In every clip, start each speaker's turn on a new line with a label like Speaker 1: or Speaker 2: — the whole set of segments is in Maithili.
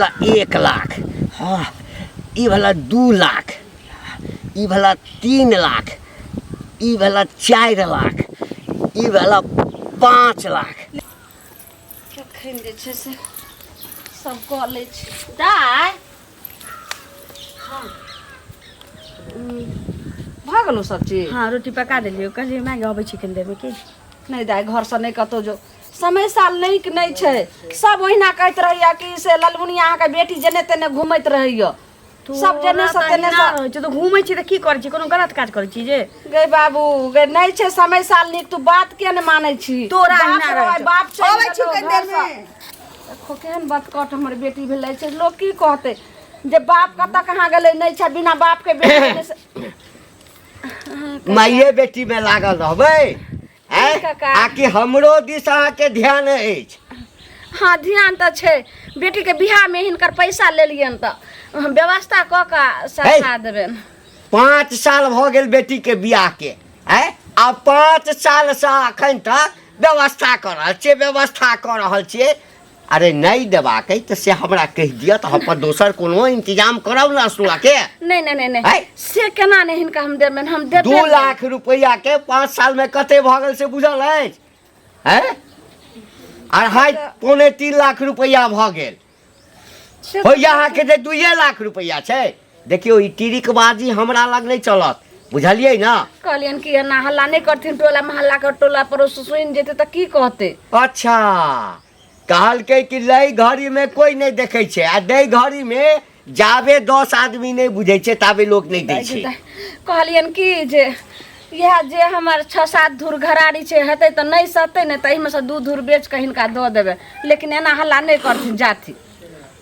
Speaker 1: 1 लाख, हाँ, ई भेला 2 लाख, ई भेला 3 लाख, ई भेला 4 लाख, ई भेला 5 लाख।
Speaker 2: एखन जे छै से सब कऽ लै छी। दाय, भऽ गेलौ सब चीज?
Speaker 3: हाँ, रोटी पका देलियौ। कहलियै माय, अबै छी कनि देरमे की।
Speaker 2: नहि दाय, घरसँ नहि कतहु जो। समय साल नीक नहि छै। सब ओहिना कहैत रहैया कि से ललमुनिया अहाँके बेटी जेने तेने घुमैत रहैया, सब जेने से तेने से
Speaker 3: रहै छै। तऽ घूमै छी तऽ की करै छी? कोनो गलत काज करै छी जे?
Speaker 2: गे बाबू गे, नहि छै समय साल नीक। तू बात किया नहि मानै छी?
Speaker 3: तोरा
Speaker 2: बाप
Speaker 3: अहिना रहै
Speaker 2: रहै,
Speaker 3: छौ।
Speaker 2: बाप चलि
Speaker 4: अबै छियौ
Speaker 2: गेलौ
Speaker 4: कनि देरमे।
Speaker 2: घरसँ। देखो, केहन बतकट हमर बेटी भेलै छै। लोक की कहतै जे बाप कतऽ कहाँ गेलै, नहि छै, बिना बाप के बेटी भेलै से।
Speaker 1: माइए बेटीमे लागल रहबै आँय?
Speaker 2: काका।
Speaker 1: आकि हमरो दिस अहाँके ध्यान अछि?
Speaker 2: हाँ, ध्यान तऽ छै। बेटीके बियाहमे हिनकर पैसा लेलियनि तऽ हम व्यवस्था कऽ कऽ सरसा देबनि।
Speaker 1: 5 साल भऽ गेल बेटीके बियाहके आँय, आ 5 सालसँ अखन तक व्यवस्था कऽ रहल छियै, व्यवस्था कऽ रहल छियै। अरे, नहि देबाक अइ तऽ से हमरा कहि दिअ, तऽ हम अपन दोसर कोनो इंतजाम करब ने असुआ के।
Speaker 2: नहि नहि नहि नहि।
Speaker 1: आँय?
Speaker 2: से केना नहि हिनका हम देबनि? हम देबे
Speaker 1: दू
Speaker 2: नहि।
Speaker 1: लाख रुपैआ के 5 साल में कते भऽ गेल से बुझल अछि? हैं, 2.5, 2.75 लाख रुपैआ भऽ गेल।
Speaker 2: से
Speaker 1: होइया अहाँके जे 2 लाख रुपैआ छै? देखियौ, ई टिरिकबाजी हमरा लग नहि चलत, बुझलियै ने?
Speaker 2: कहलियनि कि एना हल्ला नहि करथिन, टोला मोहल्ला के टोला पड़ोस सुनि जेतै तऽ की कहतै?
Speaker 1: अच्छा, कहलकै कि लै घड़ीमे कोइ नहि देखै छै आ दै घड़ीमे जाबे 10 आदमी नहि बुझै छै ताबे लोक नहि दै छै।
Speaker 2: कहलियनि कि जे इएह जे हमर छओ सात धूर घरारी छै, हेतै तऽ नहि सहतै, नहि तऽ एहिमे सँ 2 धूर बेच कऽ हिनका दऽ देबै, लेकिन एना हल्ला नहि करथिन जाति।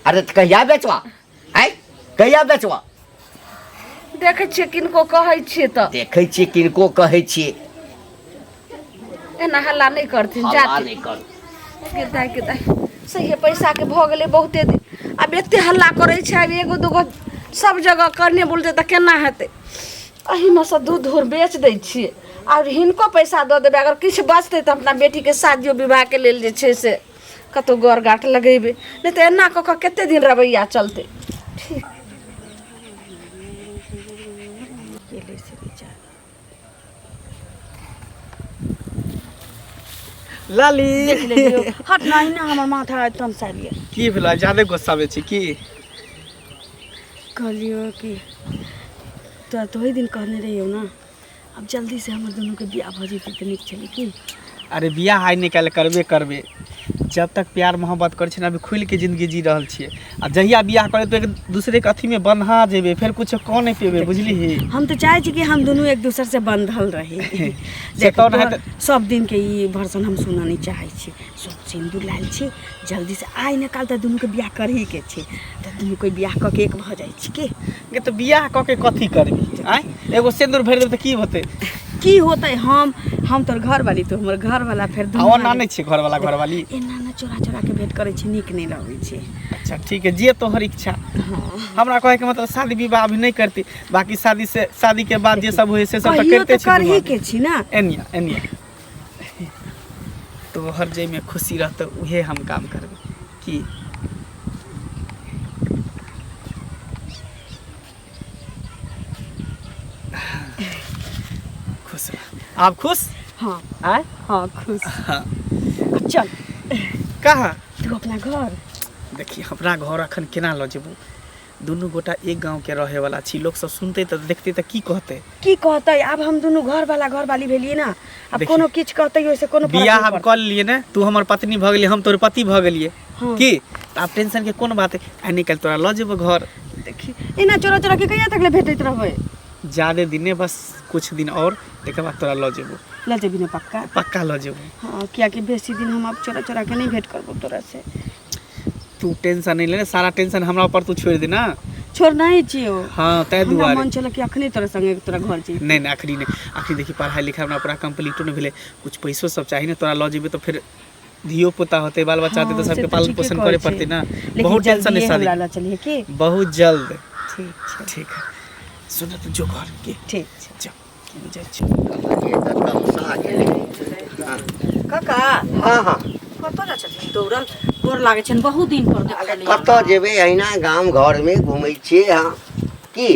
Speaker 1: अरे, तऽ कहिया बेचबा आँय, कहिया बेचबा?
Speaker 2: देखै छियै, किनको कहै छियै तऽ।
Speaker 1: देखै छियै, किनको कहै छियै।
Speaker 2: एना हल्ला नहि करथिन।
Speaker 1: हल्ला
Speaker 2: जाति।
Speaker 1: नहि कर।
Speaker 2: के दाइ, के दाइ, सहिए पैसाके भऽ गेलै बहुते दिन। आब एते हल्ला करै छै, आब एगो दूगो सब जगह करने बोलतै तऽ केना हेतै? एहिमे सँ 2 धूर बेच दै छियै आओर हिनको पैसा दऽ देबै। अगर किछु बचतै तऽ अपना बेटीके शादियो विवाहके लेल जे छै से कतहु गौर गाँठ लगेबै, नहि तऽ एना कऽ कऽ कते दिन रवैया चलतै? ठीक।
Speaker 3: गेलै से बेचारा।
Speaker 5: लाली।
Speaker 3: देख लेलियौ। हट नहीं ना, हमर माथा एकदम साइल गेल।
Speaker 5: की भेलै? ज्यादे गुस्सा में छी की?
Speaker 3: कहलियौ कि तोरा तऽ ओहि दिन कहने रहियौ ने, आब जल्दी से हमर दुनूके बियाह भऽ जेतै तऽ नीक छलै की।
Speaker 5: अरे, बियाह आइ निकालि करबे करबे। जब तक प्यार मोहब्बत करै छियै ने, अभी खुलि के जिंदगी जी रहल छियै, आ जहिया बियाह करे तो एक दूसरे के अथी में बन्हा जेबै, फेर कुछ कह नहीं पेबै, बुझलिही?
Speaker 3: हम तऽ चाहै छी कि हम दुनू एक दोसर से बंधल रही।
Speaker 5: से
Speaker 3: देख,
Speaker 5: तो नहि।
Speaker 3: तोहर सब दिन के ई भर्सन हम सुनऽ नहि चाहै छी। सब सिन्दूर लायल छी, जल्दी से आइ ने काल्हि तऽ दुनूके बियाह करही के छै, तऽ दुनू कोइ बियाह कऽ के एक भऽ जाइ छी की।
Speaker 5: गे, तऽ बियाह कऽ के कथी करबी आँय? एगो सिन्दूर भरि देबै तऽ की होतै?
Speaker 3: की होतै? हम तोर घरवाली, तू हमर घरवाला, फेर
Speaker 5: आ
Speaker 3: दुनू
Speaker 5: ओना
Speaker 3: आदमी-
Speaker 5: नहि छियै घरवाला घरवाली।
Speaker 3: एना ना चोरा चोरा के भेंट करै छी, नीक नहि लगै छै।
Speaker 5: अच्छा ठीक है, जे तोहर इच्छा। हमरा कहे के मतलब शादी विवाह अभी नहीं करती, बाकी शादी से शादी के बाद जे सब होय से सब तऽ
Speaker 3: कहियो
Speaker 5: करिते
Speaker 3: तऽ
Speaker 5: छी दुनू
Speaker 3: करही
Speaker 5: आदमी।
Speaker 3: के छी ना।
Speaker 5: एनिया एनिया, तोहर जाहिमे खुशी रहतौ उहे हम काम करबै की। खुश रह। आब खुश?
Speaker 3: हाँ।
Speaker 5: आय?
Speaker 3: हाँ, खुश।
Speaker 5: हाँ।
Speaker 3: अब चल।
Speaker 5: कहाँ?
Speaker 3: तू अपना घर।
Speaker 5: देखी, हमरा घर अखन केना लऽ जेबू? दुनू गोटा एक गाँव के रहे वाला छी, लोक सब सुनते तऽ देखते तऽ की कहते?
Speaker 3: की कहतै? आब हम दुनू घर वाला घर वाली भेलियै ना, आब
Speaker 5: देखी।
Speaker 3: कोनो किछु कहतै ओहिसे कोनो फर्क
Speaker 5: बियाह
Speaker 3: नहि
Speaker 5: हम
Speaker 3: पड़तै।
Speaker 5: कऽ लेलियै ने, तू हमर पत्नी भऽ गेली, हम तोहर पति भऽ गेलियै।
Speaker 3: हाँ।
Speaker 5: की तऽ आब टेंशन के कोन बात है? आइ निकालि तोरा लऽ जेबो घर।
Speaker 3: देखी, एना चोरा चोरा के कहिया तक ले भेटैत रहबै?
Speaker 5: ज्यादे दिन नहि, बस कुछ दिन और, तकर बाद तोरा लऽ जेबो।
Speaker 3: लऽ जेबी ने पक्का?
Speaker 5: पक्का लऽ जेबो।
Speaker 3: हाँ, कियाकि बेसी दिन हम आब चोरा चोरा के नहीं भेंट करबो तोरा से।
Speaker 5: तू टेंशन नहीं ले, सारा टेंशन हमरा पर तू छोड़ि दे ना।
Speaker 3: छोड़ नहीं छियो।
Speaker 5: हाँ, ताहि
Speaker 3: हमरा
Speaker 5: दुआरे
Speaker 3: मन छल कि अखने तोरा संगे तोरा घर छी।
Speaker 5: नहि नहि, अखनी नहि। अखनी देखी, पढ़ाइ लिखाइ हमरा पूरा कम्प्लीटो नहि भेलै, कुछ पैसो सब चाही ने। तोरा लऽ जेबै तऽ फेर धियो पुता होतै, बाल बच्चा होतै, तऽ
Speaker 3: हाँ, से
Speaker 5: सबके
Speaker 3: तऽ
Speaker 5: पालन
Speaker 3: ठीके
Speaker 5: पोषण
Speaker 3: कहै
Speaker 5: करे
Speaker 3: छी।
Speaker 5: पड़तै ने।
Speaker 3: लेकिन
Speaker 5: बहुत टेंशन
Speaker 3: जल्दिए
Speaker 5: है शादी
Speaker 3: हमरा लऽ चलिहे की।
Speaker 5: बहुत जल्द।
Speaker 3: ठीक छै।
Speaker 5: ठीक है, सुन तऽ जो घर के।
Speaker 3: ठीक छै।
Speaker 5: चल, जाइ छी।
Speaker 1: कहलियै तऽ तमसा गेलै।
Speaker 2: काका।
Speaker 1: हाँ हाँ।
Speaker 3: कतऽ जाइ छथिन दौड़ल गोर लागै छनि बहुत दिन पर देखलियै।
Speaker 1: कतऽ जेबै, अहिना गाम घरमे घुमै छियै। हँ, की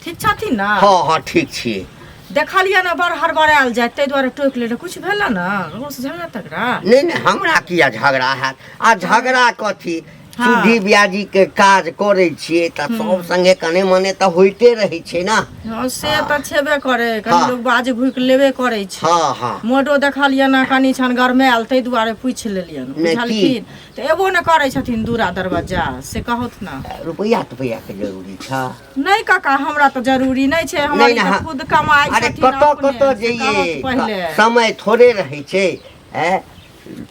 Speaker 3: ठीक छथिन ने?
Speaker 1: हँ हँ, ठीक छियै।
Speaker 3: देखलियै ने बड़ हड़बड़ायल जाय, ताहि दुआरे टोकि लेने। कुछ भेल ने ककरोसँ झगड़ा तगड़ा?
Speaker 1: नहि नहि, हमरा किया झगड़ा हैत? आ झगड़ा कथी? सुधी ब्याजी के काज करै छियै तऽ सब संगे कने मने तऽ होइते रहै छै ने।
Speaker 3: हँ, से तऽ छेबे करे, कनी लोक बाज भुकि लेबे करै छै।
Speaker 1: हँ हँ।
Speaker 3: मोटो देखलियै ने कनी छन गरमायल, ताहि दुआरे पूछि लेलियनि।
Speaker 1: नहि, की?
Speaker 3: बुझलखिन तऽ एबो ने करै छथिन दूरा दरवाजा, से कहौथ ने।
Speaker 1: रुपैआ तुपैया के जरूरी छ?
Speaker 3: नहि काका, हमरा तऽ जरूरी नहि छै, हमर
Speaker 1: नहि,
Speaker 3: ई तऽ
Speaker 1: नहि,
Speaker 3: खुद कमाइ
Speaker 1: अरे
Speaker 3: छथिन
Speaker 1: कतऽ
Speaker 3: अपने,
Speaker 1: कतऽ
Speaker 3: से कहौथ
Speaker 1: जइयै,
Speaker 3: पहिले।
Speaker 1: समय थोड़े रहै छै।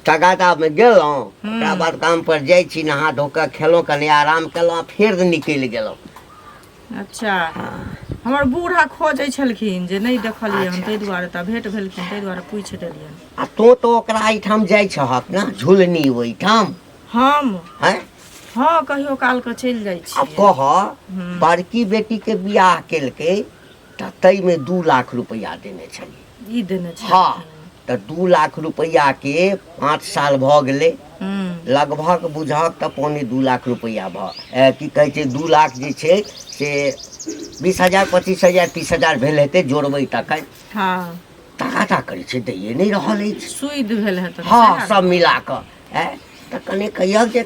Speaker 1: तगादामे गेलहुँ, ओकरा बाद काम पर जाइ छी, नहा धो कऽ खेलहुँ, कनि आराम केलहुँ, फेर निकलि गेलहुँ।
Speaker 3: अच्छा, हमर बूढ़ा खोजै छलखिन जे नहि देखलियै हम, ताहि दुआरे तऽ भेंट भेलखिन, ताहि दुआरे पूछि देलियनि।
Speaker 1: आ तोँ तऽ ओकरा एहिठाम जाइ छहक ने, झुलनी ओहिठाम?
Speaker 3: हम?
Speaker 1: हैं।
Speaker 3: हँ, कहियो काल के चलि जाइ
Speaker 1: आ
Speaker 3: छियै।
Speaker 1: कह, बड़की बेटीके बियाह केलकै तऽ ताहिमे 2 लाख रुपैआ देने छलियै।
Speaker 3: ई देने छै?
Speaker 1: हँ, तऽ 2 लाख रुपैआके 5 साल भऽ गेलै। लगभग बुझहक तऽ 1.75 लाख रुपैआ भऽ की कहै छै, 2 लाख जे छै से 20 हजार, 25 हजार, 30 हजार भेल हेतै, जोड़बै तखन। तगादा करै छै, दैए नहि रहल अछि।
Speaker 3: सुइद भेल हेतै।
Speaker 1: हँ, सब मिला कऽ तऽ कने कहियौ जे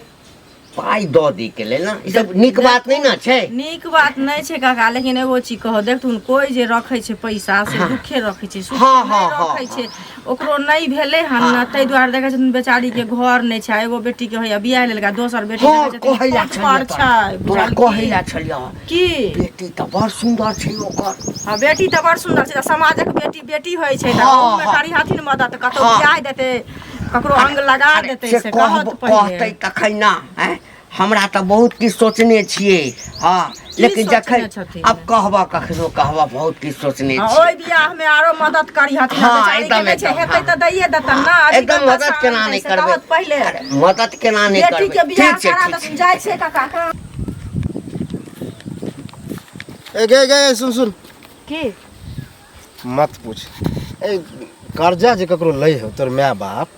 Speaker 1: पाइ दऽ दैके लेल ने, ई सब नीक बात नहि ने छै।
Speaker 3: नीक बात नहि छै काका, लेकिन एगो चीज कहो, देखथुन, कोइ जे रखै छै पैसा से दुखे रखै छै, सुखे नहि रखै छै। ओकरो नहि भेलै हन ने, ताहि दुआरे देखै छथिन बेचारी के घर नहि छै। एगो बेटी के होइया बियाह लेलका, दोसर बेटी देखै छथिन
Speaker 1: कहै ला
Speaker 3: कोर्ट पर
Speaker 1: छलियै
Speaker 3: छै।
Speaker 1: तोरा।
Speaker 3: बुझलखिन?
Speaker 1: कहै ला छलियै।
Speaker 3: की?
Speaker 1: बेटी तऽ बड़ सुन्दर छै ओकर।
Speaker 3: हँ, बेटी तऽ बड़ सुन्दर छै, तऽ समाजक बेटी बेटी होइ छै, तऽ ओहूमे करी हथिन मदद, कतहु बियाह देतै, ककरो अंग लगा
Speaker 1: अरे,
Speaker 3: देतै।
Speaker 1: से
Speaker 3: से कहत
Speaker 1: कहब
Speaker 3: पहिले।
Speaker 1: कहतै तखन ने। आँय, हमरा तऽ बहुत किछु सोचने छियै। हँ, लेकिन
Speaker 3: सोचने
Speaker 1: जखन
Speaker 3: छथिन?
Speaker 1: आब कहबह, कखनो कहबह, बहुत किछु सोचने
Speaker 3: हँ,
Speaker 1: छियै।
Speaker 3: ओहि बियाह मे आरो मदद करी हथिन। बेचारी के
Speaker 1: एकदम,
Speaker 3: नहि छै,
Speaker 1: एकदम,
Speaker 3: हेतै तऽ दैये देतन ने अभी।
Speaker 1: एकदम
Speaker 3: कतऽ
Speaker 1: मदद
Speaker 3: से
Speaker 1: केना
Speaker 3: आनतै
Speaker 1: नहि
Speaker 3: से
Speaker 1: करबै?
Speaker 3: कहत पहिले।
Speaker 1: अरे, मदद केना नहि
Speaker 3: बेटी
Speaker 1: करबै?
Speaker 3: के बियाह
Speaker 1: ठीक छै,
Speaker 3: करा
Speaker 1: ठीक
Speaker 3: देथिन।
Speaker 1: छै।
Speaker 3: जाइ छै काका का।
Speaker 4: ए गे गे, सुन सुन।
Speaker 2: की?
Speaker 4: मत पूछ, ए कर्जा जे ककरो लै हो तोर माय बाप,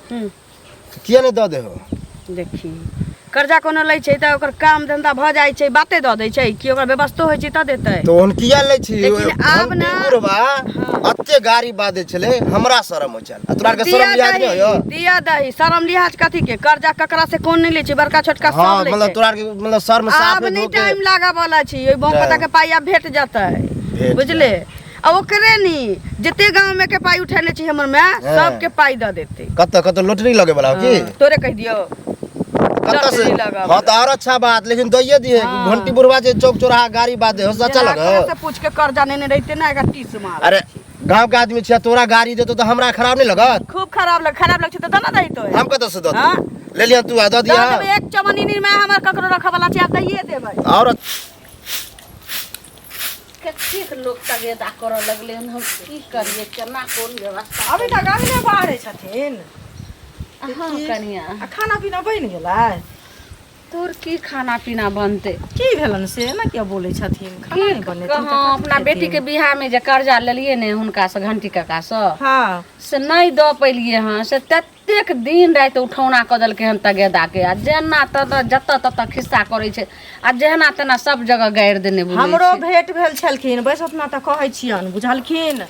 Speaker 4: किया नहि दऽ दे हो?
Speaker 2: देखी, कर्जा कोनो लै छै तऽ ओकर काम धंधा भऽ जाइ छै, बाते दऽ दै छै कि ओकर व्यवस्थो होइ छै तऽ देतै।
Speaker 4: तऽ ओहन किया लै छी?
Speaker 2: लेकिन आब ना-
Speaker 4: बुढ़बा अते गाड़ी बाजै छलै, हमरा शरम होइ छल, आ तोरा आरके
Speaker 2: दिया
Speaker 4: शरम लिहाज नहि
Speaker 2: दही
Speaker 4: होइयो?
Speaker 2: दिया दही, शरम लिहाज कथी के? कर्जा ककरा से कोन नहि लै छै, बड़का छोटका सब लै
Speaker 4: मतलब
Speaker 2: छै।
Speaker 4: तोरा आरके मतलब शर्म साफ
Speaker 2: आब नहि
Speaker 4: धोके
Speaker 2: टाइम लागऽ वाला छी, ओहि बम पता के पाइ आब भेट जेतै।
Speaker 4: भेट
Speaker 2: बुझले? आ ओकरे नी जते गाँव में के पाइ उठेने छी हमर माय, सबके पाइ दऽ देतै।
Speaker 4: कतऽ कतऽ लोटरी लगे वाला हो की?
Speaker 2: तोरे कहि दियौ?
Speaker 4: कतऽ से?
Speaker 2: लोटरी लगाबऽ।
Speaker 4: हाँ, तऽ और अच्छा बात, लेकिन दैये दिहे। घंटी बुढ़वा जे चौक चौराहा गाड़ी बाजे हो से अच्छा
Speaker 2: जेना
Speaker 4: लगे?
Speaker 2: एकरा से पूछ के कर्जा नेने रहिते ना, एकरा टीस मार।
Speaker 4: अरे, गांव के आदमी छियै, तोरा गाड़ी देतो तऽ हमरा खराब नहीं लगत?
Speaker 2: खूब खराब लग, खराब लग छै तऽ दना दही तो।
Speaker 4: हम कतऽ से दऽ
Speaker 2: हाँ?
Speaker 4: दियै? ले लिहऽ तू आ दऽ
Speaker 2: दऽ
Speaker 4: दिहऽ।
Speaker 2: देबै, एक चमनी नी में हमर ककरो रखऽ वाला छै, आब दैये देबै।
Speaker 4: और
Speaker 2: कतेक लोक तगेदा करऽ लगलै हन, हम की करियै, केना कोन व्यवस्था?
Speaker 3: अभी तक अंगने बाहरे छथिन?
Speaker 2: हँ कनिया।
Speaker 3: आ खाना पीना बनि गेलै?
Speaker 2: तोर की खाना पीना बनतै?
Speaker 3: की भेलन से एना किया बोलै छथिन? खाना
Speaker 2: की
Speaker 3: नहि बनेथिन तऽ
Speaker 2: कहाँ
Speaker 3: कथी
Speaker 2: अपना बेटी के
Speaker 3: खेथिन?
Speaker 2: बियाह में जे कर्जा लेलियै ने हुनका से, घंटी काका से, से नहि दऽ पेलियै हँ, से ततेक दिन राति उठौना कऽ देलकै हन तगेदा के, आ जेना तेना जतऽ ततऽ खिस्सा करै छै, आ जेना तेना सब जगह गारि देने बुलै
Speaker 3: हमरो
Speaker 2: छै।
Speaker 3: भेंट भेल छलखिन बैसतना तऽ कहै छियनि, बुझलखिन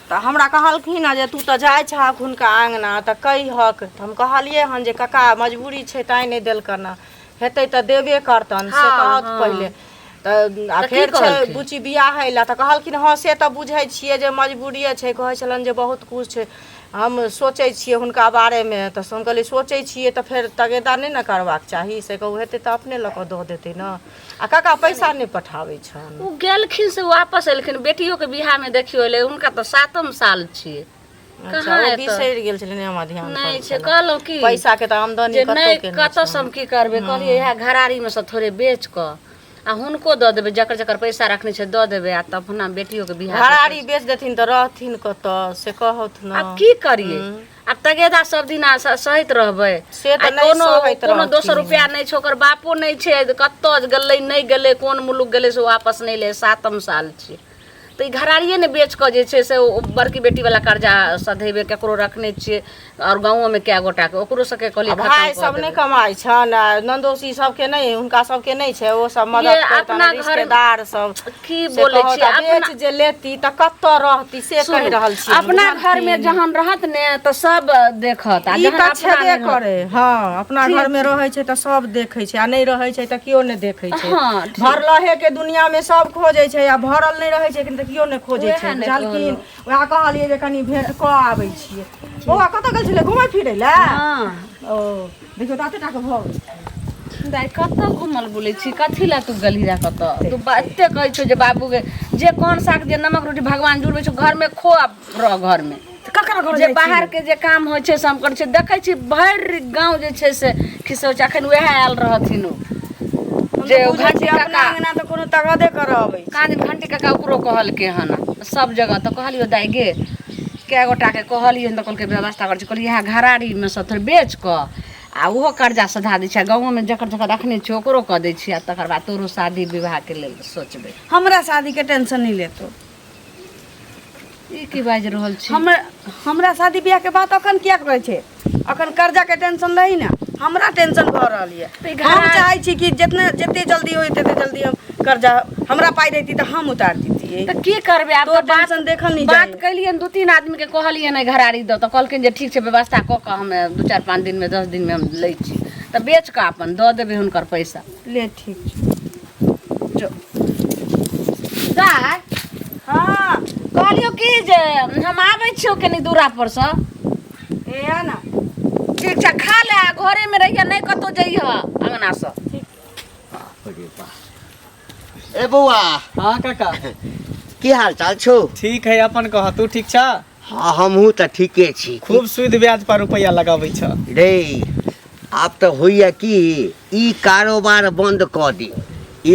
Speaker 3: तऽ हमरा कहलखिन हँ जे तू तऽ जाइ छहक हुनका अङ्गना तऽ कहिहक। तऽ हम कहलियै हन जे काका, मजबूरी छै तैँ नहि देलकन हँ, हेतै तऽ देबे करतन, से कहत पहिले तऽ आ
Speaker 2: तऽ की
Speaker 3: फेर छै
Speaker 2: कहलखिन?
Speaker 3: बुच्ची बियाह होइ लए तऽ कहलखिन, हँ, से तऽ बुझै छियै जे मजबूरिए छै। कहै छलनि जे बहुत किछु छै, हम सोचै छियै हुनका बारेमे। तऽ हम कहलियै, सोचै छियै तऽ फेर तगेदा नहि ने करबाक चाही, से कहू, हेतै तऽ अपने लऽ कऽ दऽ देतै ने। आ काका पैसा नहि पठाबै छनि?
Speaker 2: ओ गेलखिन से वापस एलखिन, बेटियो के बियाह में देखियो एलै, हुनका तऽ सातम साल छियै।
Speaker 3: अच्छा,
Speaker 2: कहाँ
Speaker 3: ओ
Speaker 2: एतऽ?
Speaker 3: बिसरि गेल छलै, हमरा ध्यान
Speaker 2: नहि
Speaker 3: पर
Speaker 2: छै।
Speaker 3: छलै।
Speaker 2: कहलहुँ की
Speaker 3: पैसा के तऽ आमदनी
Speaker 2: जे
Speaker 3: कतौ
Speaker 2: नहि
Speaker 3: के नहि
Speaker 2: कतऽ से हम की करबै? कहलियै इएह घरारी मे से थोड़े बेच कऽ आ हुनको दऽ देबै, जकर जकर पैसा रखने छै दऽ देबै, आ तब अपना बेटियो के बियाह।
Speaker 3: घरारी बेच देथिन तऽ रहथिन कतऽ, से कहौथ ने।
Speaker 2: आब की करियै? आब तगेदा सब दिन आ सहैत रहबै?
Speaker 3: से तऽ
Speaker 2: आ
Speaker 3: नहि
Speaker 2: कोनो
Speaker 3: सहैत
Speaker 2: कोनो दोसर
Speaker 3: रहथिन।
Speaker 2: रुपया नहि छै, ओकर बापो नहि छै, कतऽ गेलै नहि गेलै, कोन मुलुक गेलै से वापस नहि एलै, सातम साल छियै। तऽ ई घरारिए ने बेच कऽ जे छै से ओ बड़की बेटीवला कर्जा सधेबै, ककरो रखने छियै। आओर गाँवोमे कए गोटाके ओकरो सबके कहलियै
Speaker 3: आ
Speaker 2: खतम
Speaker 3: भाय
Speaker 2: कऽ
Speaker 3: सब नहि
Speaker 2: देबै।
Speaker 3: कमाइ छनि आ नन्दोसी सबके नहि हुनका सबके नहि छै ओ सब मदद
Speaker 2: ये
Speaker 3: करतनि
Speaker 2: अपना घर-
Speaker 3: रिश्तेदार सब
Speaker 2: की
Speaker 3: से
Speaker 2: बोलै
Speaker 3: कहत,
Speaker 2: छी
Speaker 3: आ
Speaker 2: अपना
Speaker 3: बेच जे लेती तऽ कतऽ रहती से कहि रहल छी
Speaker 2: अपना घर में जहन रहत ने तऽ सब देखत आ
Speaker 3: ई
Speaker 2: जहन
Speaker 3: तऽ
Speaker 2: अपना
Speaker 3: छेबे
Speaker 2: नहि रहत-
Speaker 3: करे हँ अपना घर में रहै छै तऽ सब देखै छै आ नहि रहै छै तऽ केओ नहि देखै छै
Speaker 2: हँ, ठीक।
Speaker 3: भरलहे के दुनिया में सब खोजै छै आ भरल नहि रहै छै तऽ केओ नहि खोजै
Speaker 2: उएह
Speaker 3: छै
Speaker 2: ने
Speaker 3: बुझलखिन वएह कहलियै जे कनि भेंट कऽ आबै छियै बौआ कतऽ गेल छलै घुमै फिरै लए
Speaker 2: हँ
Speaker 3: ओ देखियौ तऽ एते टाके भऽ गेल
Speaker 2: दाइ कतऽ घुमल बुलै छी कथी लए तू गेलही रहए कतऽ तू एते कहै छौ जे बाबू गे जे कोन साग जे नमक रोटी भगवान जुड़बै छौ घरमे खो आ रह घरमे
Speaker 3: तऽ ककरा घर
Speaker 2: जे
Speaker 3: जाइ छी?
Speaker 2: बाहर के जे काम होइ छै से हम करै छियै देखै छी भरि गाँव जे छै से खिसौ छै अखन वएह आयल रहथिन ओ
Speaker 3: हम
Speaker 2: जे
Speaker 3: तऽ
Speaker 2: ओ
Speaker 3: बुझै
Speaker 2: घंटी
Speaker 3: छियै अपना
Speaker 2: काका
Speaker 3: अंगना तऽ कोनो तगदे करऽ अबै छै।
Speaker 2: कान घंटी काका ओकरो कहलकै हन सब जगह तऽ कहलियौ दाइ गे कए गोटाके कहलियै हन तऽ कहलकै व्यवस्था करै छै कहलियै इएह घरारीमे सँ थोड़े बेच कऽ आ ओहो कर्जा सधा दै छै आ गाँवोमे जकर जकर रखने छियै ओकरो कऽ दै छियै आ तकर बाद तोरो शादी विवाहके लेल सोचबै
Speaker 6: हमरा शादीके टेंशन नहि लेतो
Speaker 2: ई की बाजि रहल छी
Speaker 6: हमर हमरा शादी बियाहके बात अखन किया करै छै अखन कर्जाके टेंशन रही ने हमरा टेंशन भऽ रहल यऽ
Speaker 2: तऽ ई
Speaker 6: हम
Speaker 2: घरा-
Speaker 6: चाहै छी कि जितना जते जल्दी होय तते जल्दी हम कर्जा हमरा पाइ दैती तऽ हम उतार दितियै
Speaker 2: तऽ की करबै आब
Speaker 6: तोर
Speaker 2: तऽ बात
Speaker 6: टेंशन देखल नहि
Speaker 2: बात
Speaker 6: जाइए।
Speaker 2: केलियनि दू तीन आदमीके कहलियनि एहि घरारी दऽ तऽ कहलखिन जे ठीक छै व्यवस्था कऽ कऽ हम दू चारि पाँच दिनमे 10 दिनमे हम लै छी तऽ बेच कऽ अपन दऽ देबै हुनकर पैसा
Speaker 6: ले ठीक छै
Speaker 2: जो दाय
Speaker 6: हँ
Speaker 2: कहलियौ की जे हम आबै छियौ कनि दूरा परसँ
Speaker 6: ए आ ना
Speaker 2: ठीक छै खा ले आ घरेमे रहिए नहि कतहु जइह अङ्गनासँ
Speaker 1: बाप रे बाप ए बौआ
Speaker 5: हाँ काका
Speaker 1: की हाल चाल छौ
Speaker 5: ठीक है अपन कह तू ठीक छा
Speaker 1: हाँ हमहूँ तऽ ठीके छी
Speaker 5: खूब सुद ब्याज पर रुपया लगाबै छ
Speaker 1: रे आब तऽ होइए कि ई कारोबार बन्द कऽ दियौ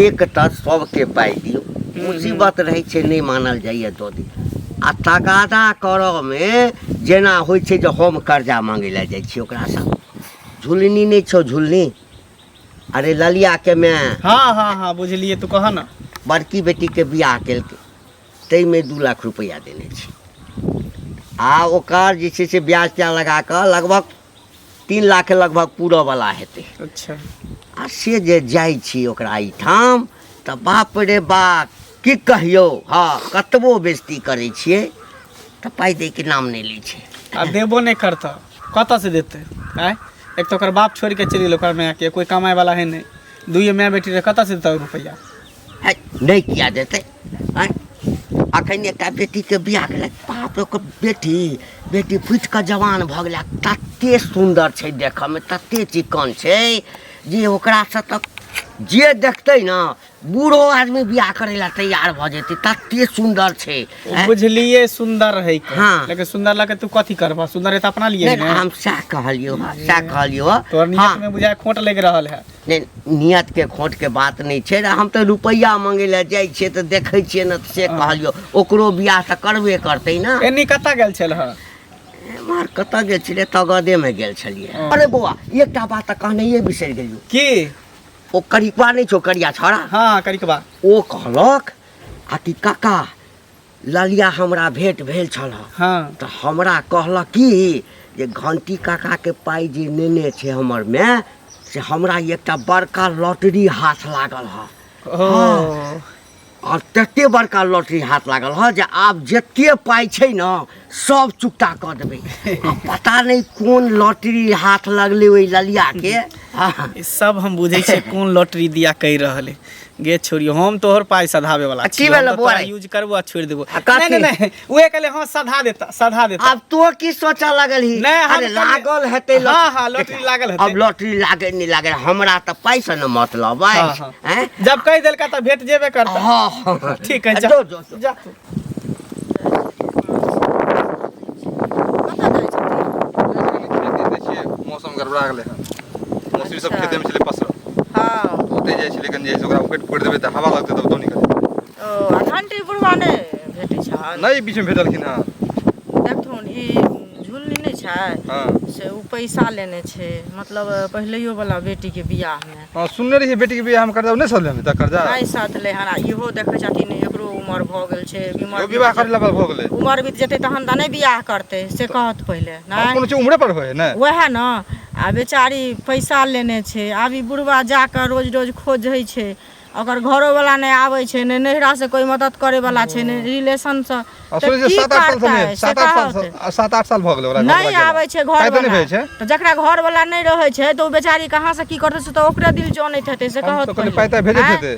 Speaker 1: एक तऽ सबके पाइ दियौ मुसीबत रहै छै नहि मानल जाइए दऽ दियौ आ तगादा करऽमे जेना होइ छै जे हम कर्जा मांगै लए जाइ छी ओकरासँ झुलनी नहि छौ झुलनी अरे ललियाके माय
Speaker 5: हाँ हाँ हाँ बुझलिए तू कह ना
Speaker 1: बड़की बेटीके बियाह केलकै ताहिमे 2 लाख रुपैआ देने छै आ ओकर जे छै से ब्याज त्याज लगा कऽ लगभग 3 लाख लगभग पूरऽवला हेतै
Speaker 5: अच्छा
Speaker 1: आ से जे जाइ छी ओकरा एहिठाम तऽ बाप रे बाप की कहियौ हँ कतबो बेइज्जती करै छियै तऽ पाइ दैके नाम नहि लै छै
Speaker 5: आ देबो नहि करतऽ कतऽ से देतै आँय एक तऽ ओकर बाप छोड़ि के चलि गेल ओकर मायके कोइ कमाइ वाला है नहि दुइए माय बेटी रहै कतऽ से देतै रुपैआ
Speaker 1: है, नहि किया देतै आँय अखन एकटा बेटीके बियाह केलक बाप रे ओकर बेटी बेटी फुटि कऽ जवान भऽ गेलै तते सुन्दर छै देखऽमे तते चिकन छै जे ओकरासँ तऽ जे देखतै ने बूढ़ो आदमी बियाह करै लए तैयार भऽ जेतै तते सुन्दर छै आँय?
Speaker 5: बुझलिए सुंदर है के
Speaker 1: हाँ।
Speaker 5: लेकिन सुंदर लगे तू कथी करबह सुंदर है तो अपना लिए
Speaker 1: नहि
Speaker 5: ने
Speaker 1: हम सएह कहलियौ हँ सएह कहलियौ हँ
Speaker 5: तोहर नियत
Speaker 1: हाँ
Speaker 5: में बुझाय खोट लग रहल है
Speaker 1: नहि नियतके खोटके बात नहि छै रे हम तऽ रुपैआ मङ्गै लए जाइ छियै तऽ देखै छियै ने तऽ से कहलियौ ओकरो बियाह तऽ करबे करतै ने
Speaker 5: एनी कतऽ गेल छल हँ
Speaker 1: एम्हर कतऽ गेल छलियै तगदेमे गेल छलियै अरे बौआ एकटा बात तऽ कहनाइए बिसरि गेलियौ
Speaker 5: की
Speaker 1: ओ करिकबा नहि छौ करिया छौड़ा
Speaker 5: हाँ करिकबा
Speaker 1: ओ कहलक आ कि काका ललिया हमरा भेंट भेल छल
Speaker 5: हाँ
Speaker 1: तऽ हमरा कहलक की जे घंटी काकाके पाइ जे नेने छै हमर माय से हमरा एकटा बड़का लॉटरी हाथ लागल हँ
Speaker 5: ओ
Speaker 1: आओर तते बड़का लॉटरी हाथ लागल हँ जे आब जते पाइ छै ने सब चुकता कऽ देबै आ पता नहि कोन लॉटरी हाथ लगलै ओहि ललियाके हँ
Speaker 5: ई सब हम बुझै छियै कोन लॉटरी दिया कहि रहल है गे छोड़ियो हम तोहर पाइ सधाबे वाला
Speaker 1: आ की
Speaker 5: छियौ।
Speaker 1: भेलौ
Speaker 5: हम तऽ
Speaker 1: बौआ
Speaker 5: तोरा
Speaker 1: रे?
Speaker 5: यूज करबो आ छोड़ि देबो
Speaker 1: आ कथी?
Speaker 5: नहीं नहीं नहीं उहे कहले हाँ सधा देता सधा देता
Speaker 1: आब तो की सोचऽ लगल ही
Speaker 5: नहि, हम
Speaker 1: अरे
Speaker 5: कहलियै-
Speaker 1: लागल हेतै लॉ-
Speaker 5: हाँ, हाँ, लॉटरी लागल हेतै।
Speaker 1: अब लॉटरी लागे नहि लागे हमरा तऽ पाइ से ने मतलब
Speaker 5: हाँ,
Speaker 1: अछि
Speaker 5: हाँ।
Speaker 1: हैं?
Speaker 5: जब कहि देलका तऽ भेट जेबे करता
Speaker 1: हाँ हाँ
Speaker 5: ठीक है जा
Speaker 1: जो जो जो।
Speaker 5: जा तू।
Speaker 3: कतऽ जाइ छथिन
Speaker 7: खेत दै छियै मौसम गड़बड़ा गेलै हन मौसरी सब खेतेमे छलै पसरल
Speaker 3: हँ
Speaker 7: ओतै जाइ छलै कनि जे ओकरा उकटि फोड़ि देबै तऽ हवा लगतै तब दौनी करतै
Speaker 3: ओ आ घंटी बुढ़वा नहि भेटै छहन
Speaker 7: नहि बीचमे भेटलखिन हँ
Speaker 3: देखथुन ई झुलनी नहि छै
Speaker 7: हँ
Speaker 3: से ओ पैसा लेने छै मतलब पहिलैयो वाला बेटीके बियाहमे
Speaker 7: हँ सुनने रहियै बेटीके बियाहमे कर्जा नहि सधलै हन तऽ कर्जा
Speaker 3: नहि सधलै हन आ इहो देखै छथिन एकरो उमर भऽ गेल छै
Speaker 7: यौ विवाह करै लए भऽ गेलै
Speaker 3: उमर बीत जेतै तहन तऽ नहि बियाह करतै से कहत पहिले
Speaker 7: आब कोनो
Speaker 3: नहि
Speaker 7: चीज उम्रे पर होइ है ने
Speaker 3: वएह ने आ बेचारी पैसा लेने छै आब ई बुढ़वा जाकऽ रोज रोज खोजै छै ओकर घरोवला नहि आबै छै नहि नैहरासँ कोइ मदद करैवला छै नहि रिलेशनसँ
Speaker 7: आ सुनै छियै 7 8 साल से नहि 7 8 साल 7 8 साल भऽ गेलै ओकरा
Speaker 3: नहि आबै छै
Speaker 7: पाइ तऽ नहि
Speaker 3: घरवला
Speaker 7: भेजै छै
Speaker 3: तऽ जकरा घरवला नहि रहै छै तऽ ओ बेचारी कहाँसँ की करतै से तऽ ओकरे दिल जनैत हेतै से
Speaker 7: हम
Speaker 3: कहत
Speaker 7: तऽ कहलियै
Speaker 3: पहिले।
Speaker 7: पाइ ताइ भेजैत
Speaker 3: आँय?
Speaker 7: हेतै।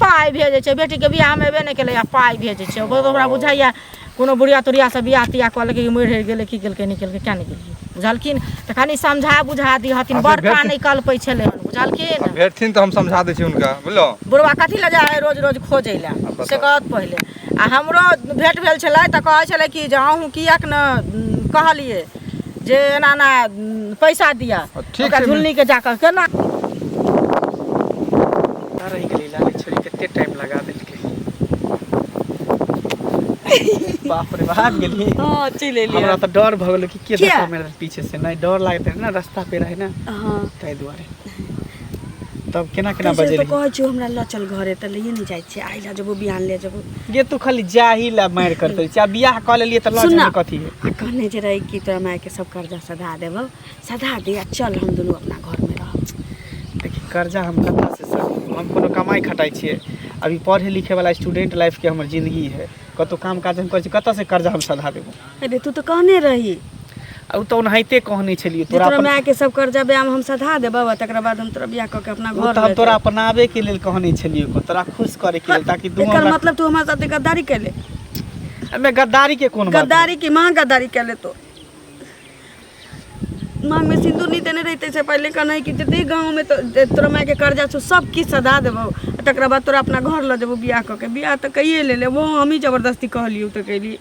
Speaker 3: पाइ भेजै छै बेटीके बियाहमे एबे नहि केलै आ पाइ भेजै छै ओ तऽ ओकरा बुझाइए कोनो बुढ़िया तुढ़ियासँ बियाह तियाह कऽ लेलकै कि मरि हरि गेलै की केलकै नहि केलकै किया नहि गेलियै बुझलखिन तऽ कनि समझा बुझा दिहथिन
Speaker 7: आ से
Speaker 3: बड़का
Speaker 7: भेट-
Speaker 3: नहि कलपै छलै हन बुझलखिन
Speaker 7: आ भेटथिन तऽ हम समझा दै छी हुनका बुझलहुँ
Speaker 3: बुढ़वा कथी लए जाइ है रोज रोज खोजै लए
Speaker 7: बताउ।
Speaker 3: से कहत पहिले आ हमरो भेंट भेल छलै तऽ कहै छलै कि जे अहूँ किएक ने कहलियै जे एना एना पैसा दिअ
Speaker 7: ठीक
Speaker 3: ओकरा
Speaker 7: छै।
Speaker 3: झुलनीके जाकऽ केना
Speaker 5: रहि गेलै लाली छोरी कते टाइम लगा देलकै बाप रे बाप गेली
Speaker 6: हँ चलि एलियै
Speaker 5: हमरा तऽ डर भऽ गेलै कि के
Speaker 6: किया?
Speaker 5: धक्का मारि पीछे से नहि डर लागैत रहै ने रास्ता पे रहै ने
Speaker 6: हँ
Speaker 5: ताहि दुआरे तब केना केना
Speaker 6: तैसे तऽ
Speaker 5: बजेलही
Speaker 6: कहै छियौ हमरा लऽ चल घरे तऽ लैए नहि जाइ छियै आइ लऽ जेबो बिहान ले जेबो
Speaker 5: गे तू खाली जाही ला मारि करतै छै आ बियाह कऽ लेलियै तऽ लऽ
Speaker 6: सुन ना।
Speaker 5: जामे कथी है
Speaker 6: आ कहने जे रही कि तोरा मायके सब कर्जा सधा देबौ सधा दे आ चल हम दुनू अपना घरमे रहब
Speaker 5: देखी कर्जा हम कतऽसँ सधेबै हम कोनो कमाइ खटाइ छियै अभी पढ़े लिखे वाला स्टूडेंट लाइफ के हमर जिंदगी है कतौ काम काज हम करै छी कतऽसँ कर्जा हम सधा देबो
Speaker 6: अरे तू तऽ कहने रही
Speaker 5: आ उ तऽ ओनाहिते कहने छलियै
Speaker 6: जे
Speaker 5: तोरा
Speaker 6: तोरा
Speaker 5: अपन
Speaker 6: मायके सब कर्जा ब्याम हम सधा देबौ आ तकरा बाद हम तोरा बियाह कऽ के अपना
Speaker 5: ओ
Speaker 6: घर
Speaker 5: तऽ हम
Speaker 6: लऽ
Speaker 5: तोरा
Speaker 6: जेबौ।
Speaker 5: अपनावे के लेल कहने छलियै तोरा खुश करे के लेल ताकि तू
Speaker 6: एकर
Speaker 5: हमरा
Speaker 6: मतलब तू हमरा साथे गद्दारी कैले
Speaker 5: एहिमे गद्दारी के कोन बात
Speaker 6: गद्दारी की माँ गद्दारी कैले तो मांग में सिंदूर नहीं देने रहते से पहले कहना कि जते गाँव में तो तोरा माय के कर्जा छौ सब किछु सधा देबौ आ तकरा बाद तोरा अपना घर लऽ जेबौ बियाह कऽ के बियाह तऽ कैये ले ले वो हमही जबरदस्ती कहलियौ तऽ कैली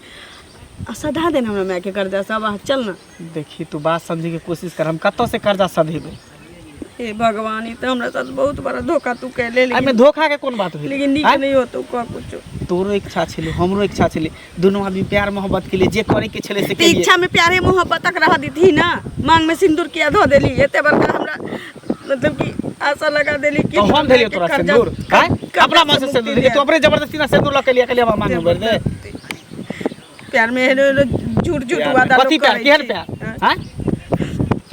Speaker 6: आ सधा देने हमरा मायके कर्जा सब आ चल ना
Speaker 5: देखी तू बात समझे के कोशिश कर हम कतऽ से कर्जा सधेबै
Speaker 6: हे भगवान ई तऽ हमरा साथ बहुत बड़ा धोखा तू कैले
Speaker 5: एहिमे
Speaker 6: लेकिन
Speaker 5: धोखा के कोन बात भेलै
Speaker 6: लेकिन नीक
Speaker 5: आँय?
Speaker 6: नहीं होतो कह कुछो
Speaker 5: तोरो इच्छा छलै हमरो इच्छा छलै दुनू आदमी प्यार मोहब्बत के लिए जे करे के छलै से
Speaker 6: तऽ
Speaker 5: केलियै
Speaker 6: इच्छा में प्यारे मोहब्बत तक रह दीथी ना मांग में सिंदूर किया धो देली एते बड़का हमरा मतलब कि आशा लगा देली कि
Speaker 5: तो हम
Speaker 6: माय
Speaker 5: धेलियो
Speaker 6: के
Speaker 5: तोरा
Speaker 6: कर्जा-
Speaker 5: सिंदूर आँय?
Speaker 6: कर्जा
Speaker 5: अपना मन से
Speaker 6: मुक्ति
Speaker 5: सिंदूर
Speaker 6: दिया।
Speaker 5: तू अपने जबरदस्ती ना सिंदूर लऽ के लिया कहलियै हमरा मांग में भरि दे
Speaker 6: प्यार में एहनो एहनो झूठ झूठ वादा
Speaker 5: कथी
Speaker 6: लोग
Speaker 5: प्यार
Speaker 6: करै
Speaker 5: केहन
Speaker 6: छै।
Speaker 5: प्यार
Speaker 6: हाँ।
Speaker 5: आँय?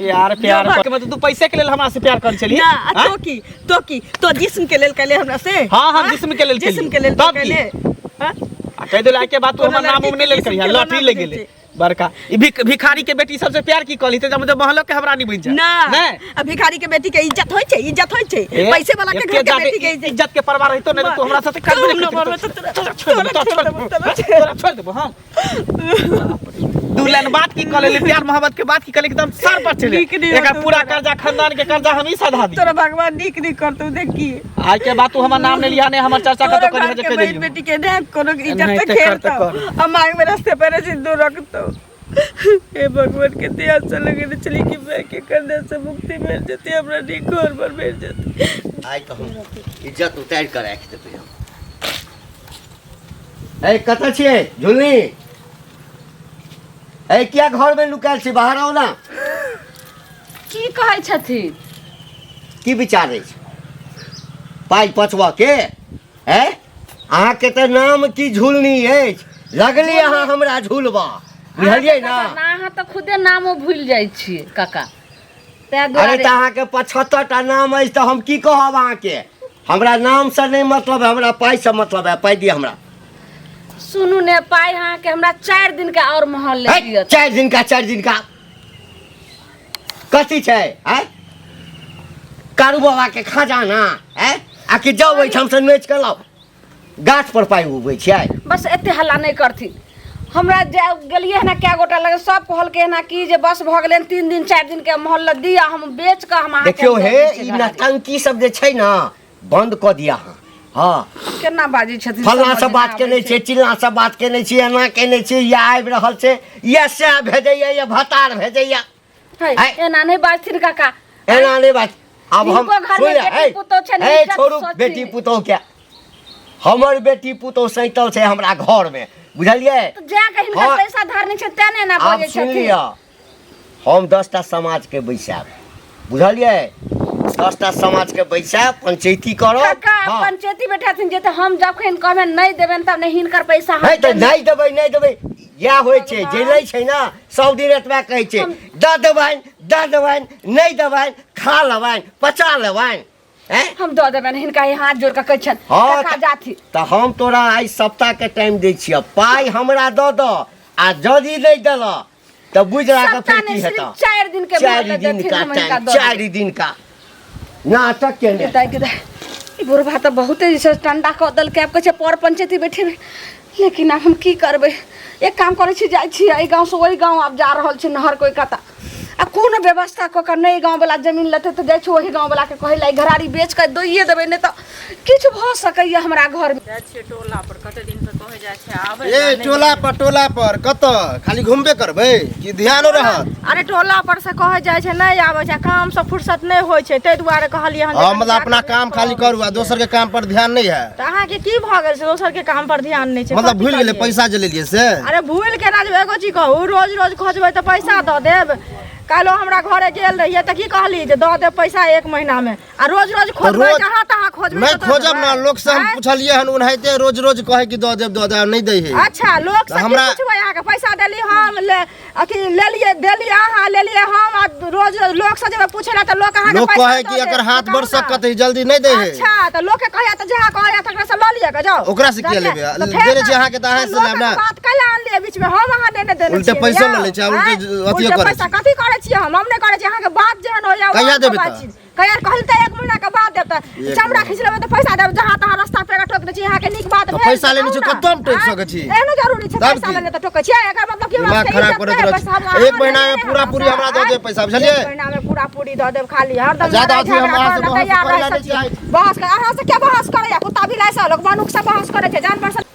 Speaker 5: प्यार प्यार
Speaker 6: जो
Speaker 5: के मतलब तू पैसे के लेल हमरा से प्यार कर छली
Speaker 6: ना आ तो की तो की तो जिस्म के लेल कैले हमरा से
Speaker 5: हाँ, हाँ, जिस्म के लेल
Speaker 6: जिस्म
Speaker 5: केलियै।
Speaker 6: के लेल
Speaker 5: तब की?
Speaker 6: कैले हाँ?
Speaker 5: आ कहि देला के बाद तू
Speaker 6: कोनो
Speaker 5: हमर नाम
Speaker 6: लड़की
Speaker 5: उम नहि लेल
Speaker 6: के
Speaker 5: करिहा
Speaker 6: जिस्म के
Speaker 5: लॉटरी
Speaker 6: नाम
Speaker 5: लग
Speaker 6: बुझै
Speaker 5: गेलै
Speaker 6: छै।
Speaker 5: बड़का ई भिखारी के बेटी सबसे प्यार की कहली तऽ मतलब महलो के हमरा नहीं बनि जा
Speaker 6: ना
Speaker 5: नहीं
Speaker 6: आ भिखारी के बेटी के इज्जत होय छै इज्जत होय छै
Speaker 5: ए,
Speaker 6: पैसे वाला के
Speaker 5: एते
Speaker 6: घर के
Speaker 5: जादे
Speaker 6: बेटी के इज्जत
Speaker 5: इज्जत के परवाह रहितो नहीं तो हमरा साथे
Speaker 6: तू
Speaker 5: करबे
Speaker 6: न
Speaker 5: नहीं
Speaker 6: मरबे
Speaker 5: करतौ।
Speaker 6: तऽ तोरा-
Speaker 5: तोरा छोड़ देबो,
Speaker 6: तोरा
Speaker 5: तोरा
Speaker 6: छोड़ देबो, तोरा
Speaker 5: तोरा छोड़ देबो हम दू लाइन बात की कऽ लेली प्यार मोहब्बत के बात की कऽ लेली एकदम सर पर चले
Speaker 6: नीक नहि
Speaker 5: एकर
Speaker 6: होतौ
Speaker 5: पूरा
Speaker 6: तोरा।
Speaker 5: कर्जा खानदान के कर्जा हम ही सधा दी
Speaker 6: तोरा भगवान नीक नहीं करतौ देखी
Speaker 5: आइ के बाद तू हमर नाम नहीं लिहा नहीं हमर चर्चा
Speaker 6: तोरा
Speaker 5: कतौ करिहा
Speaker 6: घर
Speaker 5: जे
Speaker 6: के
Speaker 5: कहि
Speaker 6: बहन
Speaker 5: देलियौ
Speaker 6: बेटी के ने कोनो इज्जत से
Speaker 5: एनाहिते कर तऽ
Speaker 6: खेलतौ
Speaker 5: कर।
Speaker 6: आ मांग में रास्ते पर सिंदूर रखतौ हे भगवान के दया से लगेने छली कि मैं के कर्जा से मुक्ति मिल जेती हमरा नीक घर पर मिल जेती
Speaker 1: आइ तऽ हम इज्जत उतारि कऽ राखि देबै हम ए कतऽ छियै झुलनी ए किया घरमे नुकायल छी बाहर आउ ना
Speaker 2: की कहै छथिन
Speaker 1: की विचार अछि पाइ पचबऽ के ए अहाँके तऽ नाम की झुलनी अछि लगली अहाँ हमरा झुलबऽ बुझलियै ना
Speaker 2: अहाँ तऽ खुदे नामो भूलि जाइ छियै काका ताहि
Speaker 1: अरे
Speaker 2: दुआरे
Speaker 1: तऽ अहाँके 75 टा नाम अछि तऽ हम की कहब अहाँके हमरा नामसँ नहि मतलब है हमरा पाइसँ मतलब है पाइ दिअ हमरा
Speaker 2: सुनू ने पाइ अहाँके हमरा 4 दिन के और महल ले
Speaker 1: है,
Speaker 2: दिअ
Speaker 1: 4 दिन का 4 दिन का कथी छै आँय कारू बाबा के खजाना आँय आ कि जाउ ओहिठामसँ नोचि कऽ लाउ गाछ पर पाइ उगबै छियै
Speaker 2: बस एते हल्ला नहि करथिन हमरा जा गेलियै हन कए गोटा लगे सब कहलकै हन कि जे बस भऽ गेलै 3 दिन 4 दिन के मोहल्ला दिअ हम बेच कऽ हम अहाँके
Speaker 1: देखियौ
Speaker 2: दऽ
Speaker 1: हे
Speaker 2: दै छियै
Speaker 1: ई
Speaker 2: घरारी।
Speaker 1: नौटंकी सब जे छै ने बंद कऽ दिअ अहाँ हँ
Speaker 2: केना बाजै छथिन
Speaker 1: फल्लाँ
Speaker 2: समझ
Speaker 1: से बात
Speaker 2: नहि
Speaker 1: केने
Speaker 2: आबै
Speaker 1: छियै चिल्लाँ से बात केने छियै एना केने छियै या आबि रहल छै या सएह भेजैया या भतार भेजैया
Speaker 2: छै।
Speaker 1: है।
Speaker 2: एना नहि बाजथिन काका
Speaker 1: एना नहि बात आब हम
Speaker 2: हिनको घरमे
Speaker 1: सुन ले,
Speaker 2: बेटी
Speaker 1: हे,
Speaker 2: पुतोह छनि,
Speaker 1: हे
Speaker 2: इज्जत
Speaker 1: छोड़ू
Speaker 2: सोचथिन।
Speaker 1: बेटी पुतोह के हमर बेटी पुतोह सैतल छै हमरा घरमे बुझलियै
Speaker 2: तऽ जा कऽ हिनकर
Speaker 1: हँ।
Speaker 2: पैसा धारने छै तें ने एना
Speaker 1: आब
Speaker 2: बजै
Speaker 1: सुनि
Speaker 2: छथिन
Speaker 1: लिअ हम 10टा समाजके बैसायब बुझलियै 10टा समाज के बैसायब, पंचायती करब।
Speaker 2: काका
Speaker 1: हाँ।
Speaker 2: पंचायती बैठाथिन जे तऽ हम जखन कहबनि नहि देबनि तब ने हिनकर पैसा हम
Speaker 1: है तऽ
Speaker 2: देबनि।
Speaker 1: नहि देबै, नहि देबै, इएह होइ छै जे लै छै ने, सब दिन एतबा कहै छै, दऽ देबनि, दऽ देबनि, नहि देबनि, खा लेबनि, पचा लेबनि। हैं?
Speaker 2: हम दऽ देबनि हिनका, ई हाथ जोड़ कऽ कहै छनि।
Speaker 1: हाँ,
Speaker 2: काका जाथि।
Speaker 1: तऽ हम तोरा आइ सप्ताह के टाइम दै छियह, पाइ हमरा दऽ दऽ, आ यदि नहि देलह तऽ बुझि राख
Speaker 2: सप्ताह
Speaker 1: फेर
Speaker 2: नहि,
Speaker 1: की
Speaker 2: सिर्फ
Speaker 1: हेतह।
Speaker 2: 4 दिन के
Speaker 1: 4
Speaker 2: मोहलत
Speaker 1: दिन
Speaker 2: देथिन,
Speaker 1: का
Speaker 2: हम हिनका
Speaker 1: टाइम,
Speaker 2: दऽ देबै।
Speaker 1: 4 दिन का नाटक केने।
Speaker 2: दाइ के दाइ, ई बुढ़बा तऽ बहुते जे छै टंडा कऽ देलकै। आब कहै छै पर पंचायती बैठेबै, लेकिन आब हम की करबै? एक काम करै छी, जाइ छी एहि गाँवसँ ओहि गाँव, आब जा रहल छी नहर कोइ कता, आ कोनो व्यवस्था कऽ कऽ नहि गाँववला जमीन लेतै तऽ जाइ छी ओहि गाँववलाके कहै लए, घरारी बेच कऽ दैए देबै, नहि तऽ किछु भऽ सकैए हमरा घरमे।
Speaker 3: जाइ छियै टोला पर, कते दिन से कहै जाइ छै आबै।
Speaker 4: ए टोला पर, टोला पर कतऽ खाली घुमबे करबै कि ध्यानो रहत?
Speaker 3: अरे टोला पर से कहै जाइ छै, नहि आबै छै, काम से फुर्सत नहि होइ छै, ताहि दुआरे कहलियै हन जे
Speaker 4: हँ
Speaker 3: कनि
Speaker 4: मतलब अपना
Speaker 3: जाकऽ
Speaker 4: काम खाली
Speaker 3: भेट कऽ
Speaker 4: करू आ
Speaker 3: अबै
Speaker 4: दोसर
Speaker 3: छियै।
Speaker 4: के काम पर ध्यान नहि है।
Speaker 3: तऽ अहाँके की भऽ गेल छै दोसर के काम पर ध्यान नहि छै?
Speaker 4: मतलब
Speaker 3: कथी
Speaker 4: भूलि गेलै
Speaker 3: करियै?
Speaker 4: पैसा जे लेलियै से?
Speaker 3: अरे भूलि केना जेबै? एगो चीज कहू, रोज रोज खोजबै तऽ पैसा दऽ देब? काल्हि हमरा घरे गेल रहियै तऽ की कहली जे दऽ देब पैसा एक महीनामे, आ रोज रोज खोजबै,
Speaker 4: रोज-
Speaker 3: जहाँ तहाँ खोजबै
Speaker 4: नहि
Speaker 3: तऽ दऽ
Speaker 4: खोजब ने,
Speaker 3: देबै?
Speaker 4: लोक से हम
Speaker 3: आँय?
Speaker 4: पुछलियै हन, ओनाहिते रोज रोज कहै कि दऽ देब, दऽ देब, नहि दै है।
Speaker 3: अच्छा लोक
Speaker 4: तऽ
Speaker 3: से की
Speaker 4: हमरा-
Speaker 3: पुछबै? अहाँके पैसा देली हम, ले अथी लेलियै, देलियै अहाँ, लेलियै हम, आ रोज रोज लोक से जेबै पूछै लए तऽ लोक अहाँके
Speaker 4: लोक
Speaker 3: पैसा
Speaker 4: कहै
Speaker 3: दऽ
Speaker 4: कि
Speaker 3: देत,
Speaker 4: एकर हाथ
Speaker 3: तऽ
Speaker 4: बड़
Speaker 3: कहू ने।
Speaker 4: सक्कत है, जल्दी नहि दै है।
Speaker 3: अच्छा तऽ लोक के कहैया तऽ जहाँ कहैया तकरा से लऽ लिअ के जाउ।
Speaker 4: ओकरा से किया
Speaker 3: जाके-
Speaker 4: लेबै?
Speaker 3: तऽ फेर
Speaker 4: देने छी अहाँके तऽ अहाँ से
Speaker 3: लोकक
Speaker 4: लेब ने।
Speaker 3: बात कैला आनलियै बीचमे? हम अहाँ देने देने
Speaker 4: उल्टे
Speaker 3: छियै
Speaker 4: पैसो
Speaker 3: यौ।
Speaker 4: लऽ लै छै, आ उल्टे
Speaker 3: आँय?
Speaker 4: अथियो
Speaker 3: उल्टे
Speaker 4: करै
Speaker 3: पैसा
Speaker 4: छै।
Speaker 3: कथी करै छियै हम? हम नहि करै छियै, अहाँके बात जेहन होइया
Speaker 4: कहिया
Speaker 3: ओहन
Speaker 4: देबै
Speaker 3: बात
Speaker 4: तऽ?
Speaker 3: छी। कहिया कहली तऽ 1 महीना के बाद देब तऽ
Speaker 4: एक
Speaker 3: चमड़ा
Speaker 4: महीना।
Speaker 3: खींच लेबै तऽ पैसा देब? जहाँ तहाँ रास्ता पेड़ा टोक दै छी, अहाँके नीक बात
Speaker 4: तऽ
Speaker 3: भेल
Speaker 4: पैसा
Speaker 3: तऽ
Speaker 4: लेने
Speaker 3: कहू
Speaker 4: छी,
Speaker 3: ने।
Speaker 4: कतौ हम टोकि
Speaker 3: आँय?
Speaker 4: सकै छी?
Speaker 3: एहनो जरूरी छै
Speaker 4: तब
Speaker 3: पैसा
Speaker 4: की?
Speaker 3: लेने तऽ टोकै छियै? एकर मतलब कि हमरा
Speaker 4: दिमाग
Speaker 3: सबके
Speaker 4: खराब
Speaker 3: इज्जत
Speaker 4: करैत
Speaker 3: नहि
Speaker 4: रहै
Speaker 3: पैसा
Speaker 4: छी।
Speaker 3: हमरा
Speaker 4: एक महीना में
Speaker 3: नहि
Speaker 4: पूरा पूरी हमरा दऽ देब पैसा, बुझलियै?
Speaker 3: एक महीना में पूरा पूरी दऽ देब, खाली हरदम
Speaker 4: ज्यादा
Speaker 3: लड़ाइ
Speaker 4: अथी हम
Speaker 3: झगड़ा
Speaker 4: अहाँ से
Speaker 3: करऽ लए
Speaker 4: बहस
Speaker 3: तैयार
Speaker 4: करै लए
Speaker 3: रहै
Speaker 4: नहि
Speaker 3: छी।
Speaker 4: चाहै छी।
Speaker 3: बहस कर, अहाँ से के बहस करैया? कुत्ता बिलाइ से लोक मनुख से बहस करै छै, जानवर से?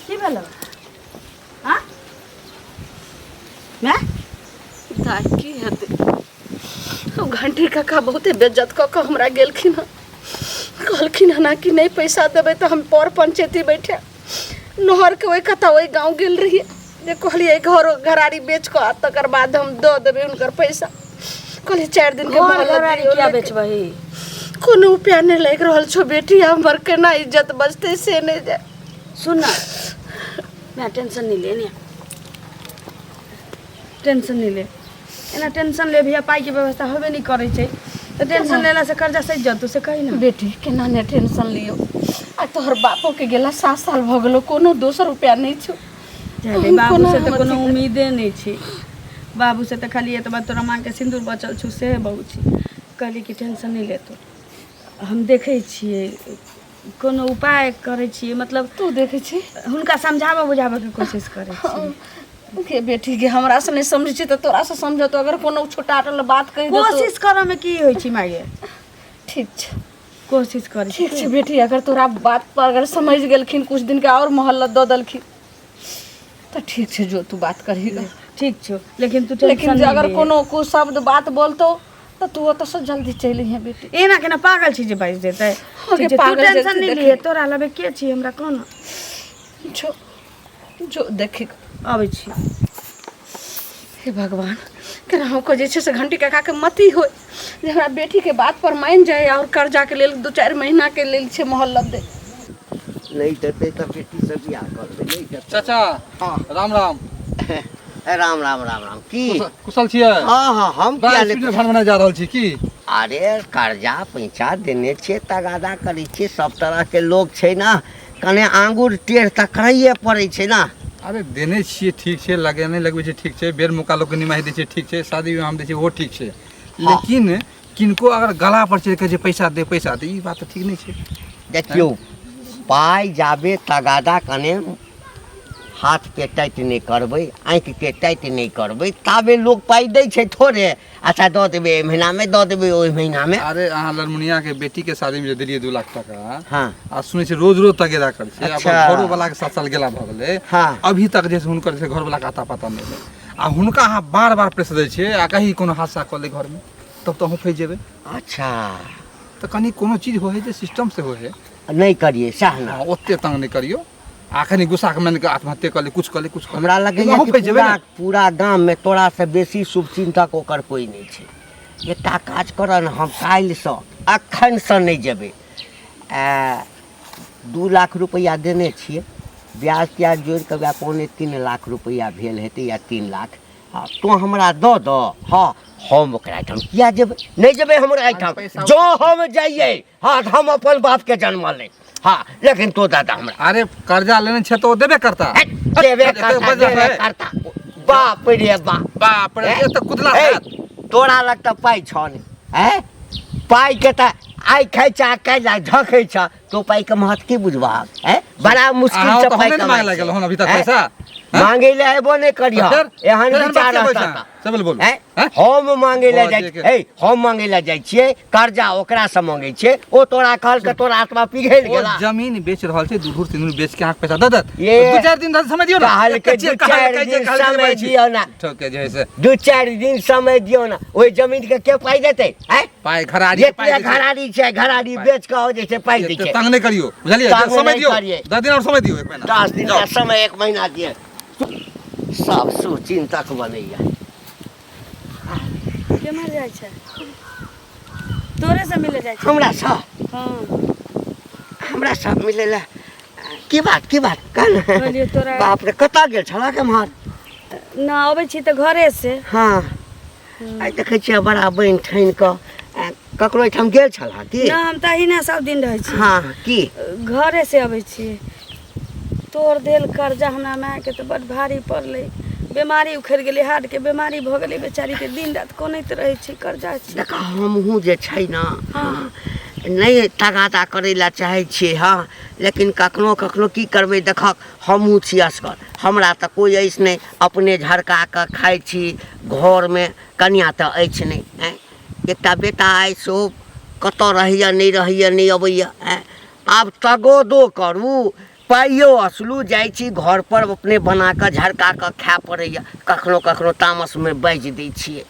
Speaker 6: की भेलो? हाँ माय?
Speaker 2: दाइ की हेतै, ओ घंटी काका बहुते बेज्जत कऽ कऽ हमरा गेलखिन हँ। कहलखिन हन कि नहि पैसा देबै तऽ हम पर पंचायती बैठे। नहरके ओहि कतऽ ओहि गाँव गेल रहियै जे कहलियै घर घरारी बेच कऽ आ तकर बाद हम दऽ देबै हुनकर पैसा। कहलियै 4 दिन के
Speaker 6: घर
Speaker 2: मोहलत
Speaker 6: घरारी
Speaker 2: दियौ,
Speaker 6: किया
Speaker 2: लेकिन
Speaker 6: बेचबही?
Speaker 2: कोनो उपाय नहि लागि रहल छौ बेटी, हमर केना इज्जत बचतै से नहि जाय।
Speaker 6: सुन ना मैं, टेंशन नहीं लेने, टेंशन नहीं ले। एना टेंशन ले भैया, पाइके व्यवस्था होबे नहि करै छै तऽ टेंशन लेलासँ कर्जा सधि जतौ, से कही ने।
Speaker 2: बेटी केना नहि टेंशन लियौ, आ तोहर बापो के गेला 7 साल भऽ गेलो, कोनो दोसर उपाय नहि छौ।
Speaker 6: जाय दे,
Speaker 2: हम
Speaker 6: बाबू
Speaker 2: कोना
Speaker 6: से तऽ
Speaker 2: हम
Speaker 6: कोनो
Speaker 2: अथी
Speaker 6: उम्मीदे नहि छै। बाबू से तऽ खाली एतबा तोरा माँके सिन्दूर बचल छौ से बहुत छै। कहली कि टेंशन नहि लेतौ, हम देखै छियै, कोनो उपाय करै छियै। मतलब
Speaker 2: तू देखै छी?
Speaker 6: हुनका समझाबऽ बुझाबऽके कोशिश करै छियै।
Speaker 2: के बेटी के हमरा से नहि समझै छी तऽ तोरा से समझतो, अगर कोनो छोटा अटल बात कहि देतौ।
Speaker 6: कोशिश करऽमे की होइ छै माये?
Speaker 2: ठीक छै,
Speaker 6: कोशिश करै छी।
Speaker 2: ठीक छै बेटी, अगर तोरा बात पर अगर समझ गेलखिन, कुछ दिन के और मोहल्लत दऽ देलखिन तऽ ठीक छै, जो तू बात करही ग।
Speaker 6: ठीक छौ, लेकिन तू टेंशन
Speaker 2: लेकिन जे
Speaker 6: नहि
Speaker 2: अगर
Speaker 6: ले।
Speaker 2: कोनो कुछ शब्द बात बोलतौ तऽ तू ओतऽ से जल्दी चलि अइहे बेटी।
Speaker 6: एना केना पागल छी जे बाजि देतै?
Speaker 2: हाँ,
Speaker 6: ठीक छै, तू
Speaker 2: पागल
Speaker 6: टेंशन
Speaker 2: जैसे
Speaker 6: नहि
Speaker 2: देखी।
Speaker 6: लिए, तोरा लबे के छी हमरा कोना?
Speaker 2: जो जो देखी।
Speaker 6: अबै छी।
Speaker 2: हे भगवान, केनाहु कऽ जे छै से घंटी काकाके मति होय जे हमरा बेटीके बात पर मानि जाय आओर कर्जाके लेल 2-4 महीनाके लेल छै मोहल्लत दे।
Speaker 1: नहि देतै तऽ बेटीसँ बियाह करबै, नहि देतै।
Speaker 7: चाचा।
Speaker 1: हाँ।
Speaker 7: राम राम।
Speaker 1: राम राम, राम राम। की
Speaker 7: कुशल छियै?
Speaker 1: हाँ हाँ, हम
Speaker 7: बड़ा
Speaker 1: किया
Speaker 7: स्पीड
Speaker 1: नहि
Speaker 7: में घर बनाए जा रहल छी की?
Speaker 1: अरे कर्जा पैसा देने छियै, तगादा करै छियै, सब तरहके लोक छै ने, कने आंगुर टेढ़ तऽ करैए पड़ै छै ने।
Speaker 7: अरे देने छियै ठीक छै, लगेने लगबै छै ठीक छै, बेर मौका लोकके निमाहि दै छै ठीक छै, शादी विवाहमे दै छै ओहो ठीक छै, लेकिन किनको अगर गला पर चढ़ि कऽ जे पैसा दे पैसा दे, ई बात तऽ ठीक नहि छै।
Speaker 1: देखियौ, पाइ जाबे तगादा कने हाथके टाइट नहि करबै, आँखिके टाइट नहि करबै, ताबे लोक पाइ दै छै थोड़े। अच्छा दऽ देबै एहि महीनामे, दऽ देबै ओहि महीनामे।
Speaker 7: अरे अहाँ ललमुनियाके बेटीके शादीमे जे देलियै 2 लाख टाका,
Speaker 1: हाँ,
Speaker 7: आ सुनै छियै रोज रोज तगेदा करै छै।
Speaker 1: अच्छा।
Speaker 7: अपन घरो वाला के 7 साल गेला भऽ गेलै,
Speaker 1: हाँ,
Speaker 7: अभी तक जे छै हुनकर जे घर वाला के आता पता नहि है, आ हुनका अहाँ बार बार प्रेशर दै छियै, आ कहीं कोनो हादसा कऽ लै घरमे तब तऽ अहूँ फँसि जेबै।
Speaker 1: अच्छा
Speaker 7: तऽ कनि कोनो चीज होइ है जे सिस्टम से होइ है।
Speaker 1: नहि करियै सएह ने?
Speaker 7: हँ, ओते तंग नहि करियौ। आ कनि गुस्सा के मानि कऽ आत्महत्या कऽ ले कुछ कऽ ले कुछ कऽ ले।
Speaker 1: हमरा लगैए
Speaker 7: अहूँ
Speaker 1: कि
Speaker 7: फँसि जेबै
Speaker 1: पूरा
Speaker 7: ने।
Speaker 1: पूरा गाममे तोरासँ बेसी शुभचिन्तक ओकर कोइ नहि छै। एकटा काज करऽ ने, हम काल्हिसँ एखनसँ नहि जेबै। आ 2 लाख रुपैआ देने छियै, ब्याज त्याज जोड़ि कऽ वएह 2.75 लाख रुपैआ भेल हेतै या 3 लाख। हँ, तोँ हमरा दऽ दऽ। हँ, हम ओकरा एहिठाम किया जेबै? नहि जेबै हमरा एहिठाम। जँ हम जइयै, हँ, तऽ हम अपन बापके जन्मल नहि। हँ, लेकिन तोँ दऽ दऽ हमरा।
Speaker 7: अरे कर्जा लेने छै तऽ ओ देबे करता।
Speaker 1: हे, देबे करता, देबे करता। बाप रे बाप,
Speaker 7: बाप रे, एते कुदला
Speaker 1: हे,
Speaker 7: हैत।
Speaker 1: तोरा लग तऽ पाइ छौ ने? हैं, पाइके तऽ आइ खाइ छ, काल्हि झखै छ। तो पाइके महत्व की बुझबहक? हैं, बड़ा मुश्किल
Speaker 7: अहाँ
Speaker 1: से
Speaker 7: तऽ
Speaker 1: पाइ
Speaker 7: हमरे ने
Speaker 1: कमाइ
Speaker 7: मांगे
Speaker 1: छै।
Speaker 7: लागल हन अभी तक
Speaker 1: हैं?
Speaker 7: पैसा। हैं?
Speaker 1: मांगे लए एबो नहि करिह,
Speaker 7: तऽ फेर?
Speaker 1: एहन
Speaker 7: फेर हम
Speaker 1: विचार
Speaker 7: बात
Speaker 1: रहतऽ
Speaker 7: के
Speaker 1: तऽ।
Speaker 7: बैठा? से बोल बोलू।
Speaker 1: हैं?
Speaker 7: हैं?
Speaker 1: हम मांगे लए जाइ
Speaker 7: बजे के।
Speaker 1: हे, हम मांगे लए जाइ छियै कर्जा, ओकरा से मांगे छियै। ओ तोरा कहलकै, तोरा आत्मा पिघलि
Speaker 7: ओ
Speaker 1: गेला।
Speaker 7: जमीन बेच रहल छै, 2 धूर 3 धूर बेच के अहाँके पैसा दऽ देत।
Speaker 1: ये।
Speaker 7: 2-4 दिन धरि समय दियौ ने।
Speaker 1: कहलकै
Speaker 7: एते छियै,
Speaker 1: 2-4
Speaker 7: कहलकै जे
Speaker 1: दिन
Speaker 7: कहलकै
Speaker 1: समय
Speaker 7: बाजै छी।
Speaker 1: दियौ ने।
Speaker 7: ठोके जे है से
Speaker 1: 2-4 दिन समय दियौ ने। ओहि जमीन के के पाइ देतै? हैं?
Speaker 7: पाइ घरारी के पाइ
Speaker 1: जे
Speaker 7: दै छै।
Speaker 1: घरारी छै, घरारी
Speaker 7: पाइ।
Speaker 1: बेच कऽ जे छै पाइ दै
Speaker 7: एते
Speaker 1: छै।
Speaker 7: तंग नहि करियौ, बुझलियै?
Speaker 1: तंग
Speaker 7: समय
Speaker 1: नहि
Speaker 7: दियौ,
Speaker 1: करियै।
Speaker 7: 10 दिन आओर समय दियौ, एक महीना।
Speaker 1: 10 दिन
Speaker 7: जाउ।
Speaker 1: का समय, 1 महीना दिए। सब सुचिन्तक बनैया।
Speaker 6: केम्हर जाइ छै? तोरे से मिले जाइ छै।
Speaker 1: हमरा सँ?
Speaker 6: हँ।
Speaker 1: हमरा सब मिले ला? की बात, की बात, कह ने।
Speaker 6: कहलियौ तोरा।
Speaker 1: बाप रे, कतऽ गेल छलह केम्हर?
Speaker 6: ना, अबै छी तऽ घरे से।
Speaker 1: हँ, आइ देखै छियै बड़ा बनि ठानि कऽ। ककरो एहिठाम गेल छलह की?
Speaker 6: ना, हम तऽ अहिना सब दिन रहै छी।
Speaker 1: हँ, की?
Speaker 6: घरे से अबै छी। तोर देल कर्जा हमरा मायके तऽ बड भारी पड़लै। बेमारी उखड़ि गेलै, हार्टके बेमारी भऽ गेलै बेचारीके। दिन राति कनैत रहै छै, कर्जा छै।
Speaker 1: देख, हमहूँ जे छै ने, हँ, नहि तगादा करै लए चाहै छियै, हँ, लेकिन कखनो कखनो की करबै? देखक, हमहूँ छी असगर, हमरा तऽ कोइ अछि नहि, अपने झरका कऽ खाइ छी। घरमे कनिआँ तऽ अछि नहि। आँय, एकटा बेटा अछि, सेहो कतऽ रहैए, नहि रहैए, नहि अबैए। आँय, आब तगोदो करू, पाइयो असलू, जाइ छी घरपर अपने बना कऽ झरका कऽ खाय पड़ैए। कखनो कखनो तामसमे बाजि दै छियै।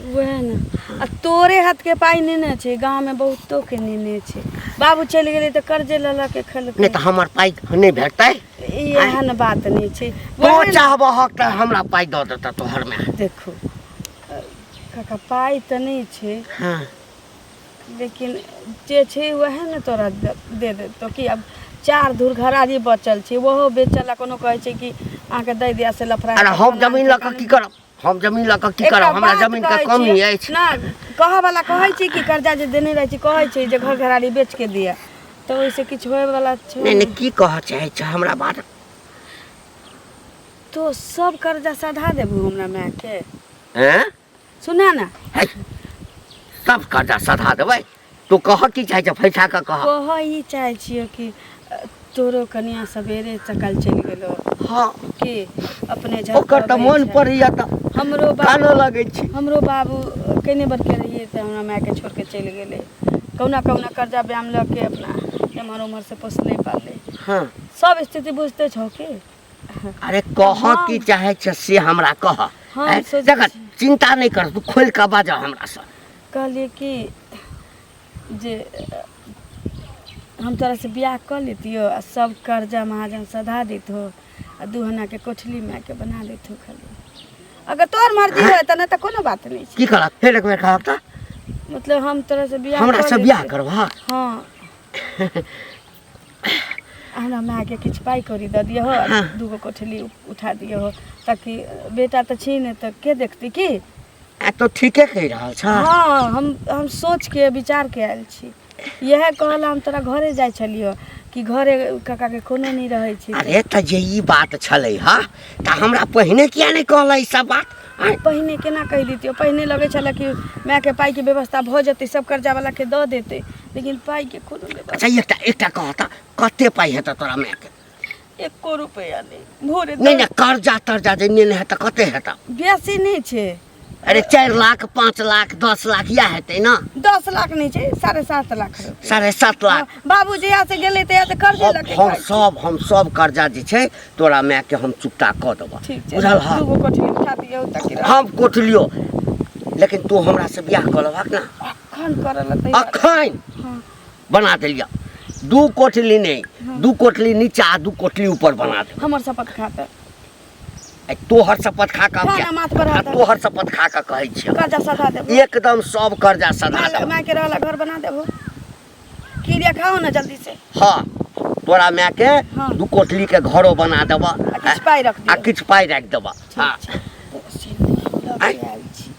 Speaker 6: वएह ने, आ तोरे हाथके पाइ नेने छै, गाँवमे बहुतोके नेने छै। बाबू चलि गेलै तऽ कर्जे लऽ लऽ के खेलकै।
Speaker 1: नहि तऽ हमर पाइ नहि भेटतै?
Speaker 6: ई एहन बात नहि छै।
Speaker 1: तोँ
Speaker 6: वएह ने।
Speaker 1: चाहबहक तऽ हमरा पाइ दऽ देतऽ तोहर माय।
Speaker 6: देखू काका, पाइ तऽ नहि छै।
Speaker 1: हँ।
Speaker 6: लेकिन जे छै वएह ने तोरा दे देतौ कि आब 4 धूर घरारी बचल छै, ओहो बेचल। कोनो कहै छै कि अहाँके दै दिया से लफड़ा।
Speaker 1: अरे, हम जमीन लऽ कऽ की करब? हम जमीन लऽ कऽ की
Speaker 6: एकटा
Speaker 1: करब? हमरा
Speaker 6: बात
Speaker 1: जमीन के
Speaker 6: कहै
Speaker 1: कमी
Speaker 6: छियै,
Speaker 1: अछि
Speaker 6: ना, कहऽ वाला कहै छै कि कर्जा जे देने रहै छै, कहै छै जे घर घरारी बेच के दिअ, तऽ ओहिसँ किछु होय वाला छै?
Speaker 1: नहि नहि, की कहऽ चाहै छै हमरा बात?
Speaker 6: तो सब कर्जा सधा देबू हमरा मायके?
Speaker 1: हैं?
Speaker 6: सुना ने।
Speaker 1: है, सब कर्जा सधा देबै। तू कहऽ की चाहै छै, फैसा कऽ कह।
Speaker 6: कहऽ ई चाहै छियै कि तोरो कनिया सवेरे सकाल चलि गेलो।
Speaker 1: हँ।
Speaker 6: कि अपने झर
Speaker 1: ओकर तऽ मोन पड़ैया तऽ
Speaker 6: हमरो बाबू
Speaker 1: कानऽ लगै छी।
Speaker 6: हमरो बाबू कने बड़के रहियै तऽ हमरा मायके छोड़ि के चलि गेलै। कहुना कहुना कर्जा ब्याम लऽ के अपना एम्हर ओम्हर से पोसलै पाललै।
Speaker 1: हँ।
Speaker 6: सब स्थिति बुझते छौ की।
Speaker 1: अरे, कहऽ की चाहै छै से हमरा कह।
Speaker 6: हम
Speaker 1: आँय,
Speaker 6: सोचै
Speaker 1: देख,
Speaker 6: छी।
Speaker 1: चिन्ता नहि कर, तू खोलि कऽ बाजऽ हमरासँ।
Speaker 6: कहलियै कि जे हम तोरासँ बियाह कऽ लेतियौ आ सब कर्जा महाजन सधा दैतहो आ 2 आनाके कोठली मायके बना दैतहो खाली, अगर तोहर मर्जी होय तऽ। नहि तऽ कोनो बात नहि छै।
Speaker 1: की करत? फेर एक बेर कहब तऽ।
Speaker 6: मतलब हम तोरासँ बियाह
Speaker 1: हमरा
Speaker 6: कऽ
Speaker 1: से बियाह
Speaker 6: लेतियौ।
Speaker 1: करबह?
Speaker 6: हँ, हमरा मायके किछु पाइ कौड़ी दऽ दियहो आ 2 गो कोठली उठा दियहो, ताकि बेटा तऽ छी नहि तऽ के देखतै की।
Speaker 1: आ तो ठीके कहि रहल छ।
Speaker 6: हँ, हम सोच के विचार के आयल छी। इएह कहला हम तोरा घरे जाइ छलियो कि घरे काकाके कोनो नहि रहै छै।
Speaker 1: अरे, तऽ जे ई बात छलै हँ तऽ हमरा पहिने किया नहि कहलै ई सब बात? आँय?
Speaker 6: पहिने केना कहि दितियो? पहिने लगै छलै कि मायके पाइके व्यवस्था भऽ जेतै, सब कर्जावलाके दऽ देतै, लेकिन पाइके कोनो व्यवस्था।
Speaker 1: अच्छा, एकटा एकटा कह तऽ, कते पाइ हेतै तोरा मायके?
Speaker 6: एको रुपैआ नहि। भोरे
Speaker 1: नहि नहि, कर्जा तर्जा जे नेने हेतै, कते हेतै?
Speaker 6: बेसी नहि छै।
Speaker 1: अरे, 4 लाख, 5 लाख, 10 लाख इएह हेतै ने?
Speaker 6: 10 लाख नहि छै, 7.5 लाख रुपैआ।
Speaker 1: 7.5 लाख।
Speaker 6: बाबू जहिया से गेलै तहिया से कर्जे
Speaker 1: हम
Speaker 6: लऽ के
Speaker 1: हम
Speaker 6: खाइ छै।
Speaker 1: सब हम सब कर्जा जे छै तोरा मायके हम चुकता कऽ देबऽ।
Speaker 6: ठीक छै।
Speaker 1: बुझल हँ?
Speaker 6: 2 गो कोठली उठा दियौ ताकि
Speaker 1: हम कोठलियो, लेकिन तू हमरा से बियाह कऽ लेबहक ने?
Speaker 6: अखन करऽ लए तैयार।
Speaker 1: अखन?
Speaker 6: हँ।
Speaker 1: बना देलियऽ। दू कोठली नहि, दू कोठली नीचा आ दू कोठली ऊपर बना देब।
Speaker 6: हमर शपथ खाता।
Speaker 1: आ तोहर शपथ खा कऽ
Speaker 6: खा ना, माथ पर हाथ।
Speaker 1: आ तोहर शपथ खा कऽ कहै छियौ,
Speaker 6: कर्जा सधा देबो।
Speaker 1: एकदम सब कर्जा सधा देबो।
Speaker 6: माय के रहला घर बना देबो। किरिया खाओ ना जल्दी से।
Speaker 1: हाँ, तोरा माय के
Speaker 6: हाँ।
Speaker 1: दू कोठली के घरो बना देबऽ
Speaker 6: आ किछु पाइ रख
Speaker 1: आ
Speaker 6: दियौ।
Speaker 1: किछु पाइ राखि देबऽ। हाँ,
Speaker 6: आयल छी।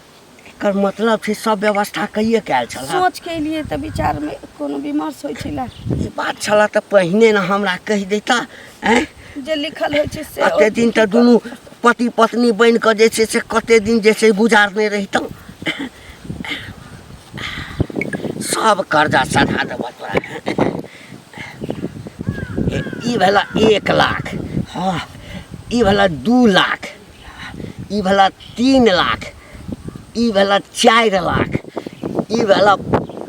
Speaker 1: एकर मतलब छै सब व्यवस्था कहिए के आयल छल।
Speaker 6: सोच के एलियै तऽ विचार में कोनो विमर्श होइ छलै।
Speaker 1: ई बात छल तऽ पहिने ने हमरा कहि देता। आँय,
Speaker 6: जे लिखल होइ छै से।
Speaker 1: कते दिन तऽ दुनू पति पत्नी बनि कऽ जे छै से कते दिन जे छै गुजारने रहितहुँ। सब कर्जा सधा देबऽ तोरा। ई भेला 1 लाख, हाँ, ई भेला 2 लाख, ई भेला 3 लाख, ई भेला 4 लाख, ई भेला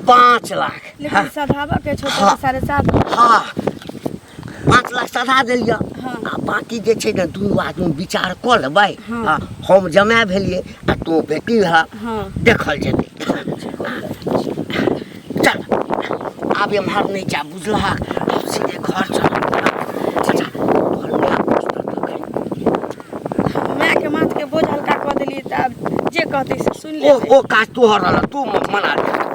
Speaker 1: 5 लाख।
Speaker 6: लेकिन सधाबऽ के छौ।
Speaker 1: हाँ।
Speaker 6: 7.5।
Speaker 1: हाँ, 5 लाख सधा देलियै।
Speaker 6: हाँ।
Speaker 1: आ बाकी जे छै ने दुनू आदमी विचार कऽ लेबै।
Speaker 6: हाँ।
Speaker 1: आ हम जमाए भेलियै आ तू बेटी भऽ।
Speaker 6: हाँ।
Speaker 1: देखल जेतै। चल, आब एम्हर नहि जा, बुझलहक? आब सीधे घर चल। अच्छा, तोहर माय पुछतौ तखन?
Speaker 6: माय के माथ के बोझ हल्का कऽ देलियै तऽ आब जे कहतै से सुनि
Speaker 1: ओ
Speaker 6: लेबै।
Speaker 1: ओ काज तोहर रहल, तू मना ले।